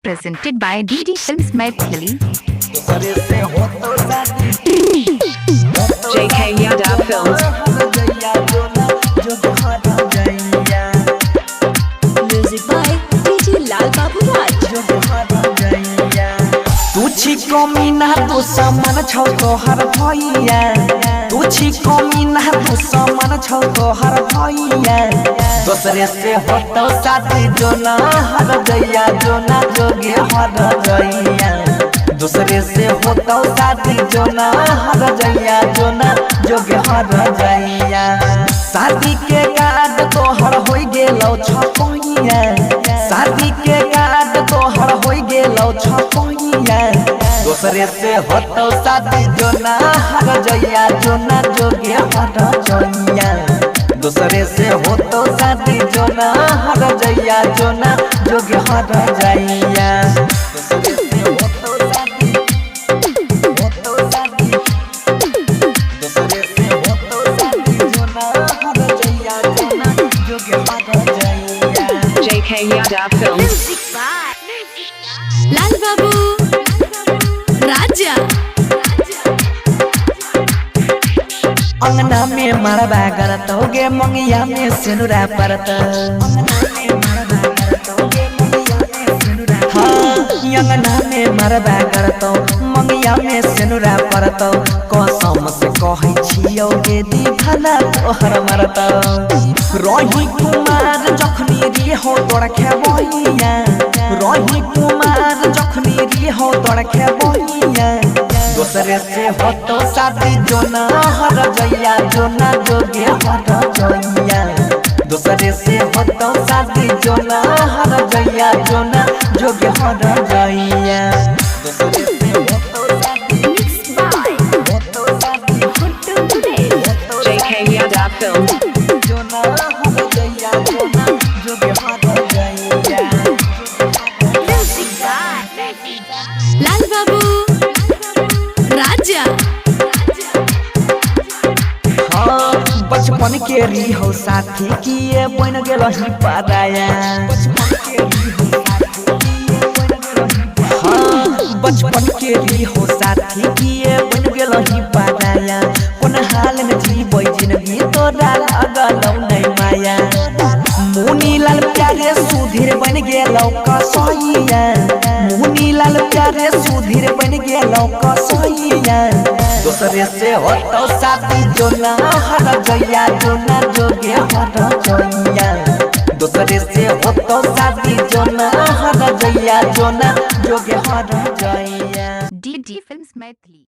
Presented by DD Films Maithili. JK Yadav Films. Music by DJ Lal Babu Raj. तू छी कमीना तू समान छौ तोहर भैया, तू छी कमीना तू समान छौ तोहर भैया। दोसरे से होतौ साथी जो ना हर जैया, जो ना जोगे हर जैया। दूसरे से होतौ साथी जो ना हर जैया, जो ना जोगे हर जैया। शादी के कार्ड तोहर होइ गेलौ छपैया, शादी के कार्ड तोहर होइ गेलौ छपैया। दोसरे से होतौ शादी जो ना हर जैया, जो ना जोगे हर जैया। दोसरे से होतौ शादी जो ना हर जैया, जो ना जोगे हर जैया। दोसरे से होतौ शादी, होतौ शादी, दोसरे से होतौ शादी जो ना हर जैया, जो ना जोगे हर जैया। JK Yadav Films. Music by Lal Babu Raja. अंगना में मरबा करतौगे मंगिया में सिनुरा परत। हाँ, अंगना में मरबा करतौ मंगिया में सिनुरा परतौ। कसम से कहै छियौ गे दीवाना तोहर मरतौ। रही कुमार जखनी रे हो तोड़ खेबैया, रही कुमार जखनी रे हो तोड़ खेबैया। दोसरे से होतौ शादी जो ना हर जैया, जो ना जोगे हर जैया। दोसरे से होतौ शादी जो ना हर जैया, जो ना जोगे हर जैया। दोसरे से होतौ शादी, Mixed by होतौ शादी, Guddu Guresh. होतौ JK Yadav Films. जो ना हर जैया, जो ना जोगे हर जैया। Music by Lal Babu Raja. हाँ, बचपन के री हो साथी किए बन गेल ही पराया। हाँ, बचपन के री हो साथी किए बन गेल ही पराया। कोन हाल में जीबै जिंदगी तोरा लगलौ नै माया। मुनी लाल प्यारे सुधीर बन गेलौ कसैया, मुनी लाल प्यारे सुधीर बन गेलौ कसैया। दोसरे से होतौ साथी जो ना हर जैया, जो ना जोगे हर जैया। दोसरे से होतौ साथी जो ना हर जैया, जो ना जोगे हर जैया। DD Films Maithili.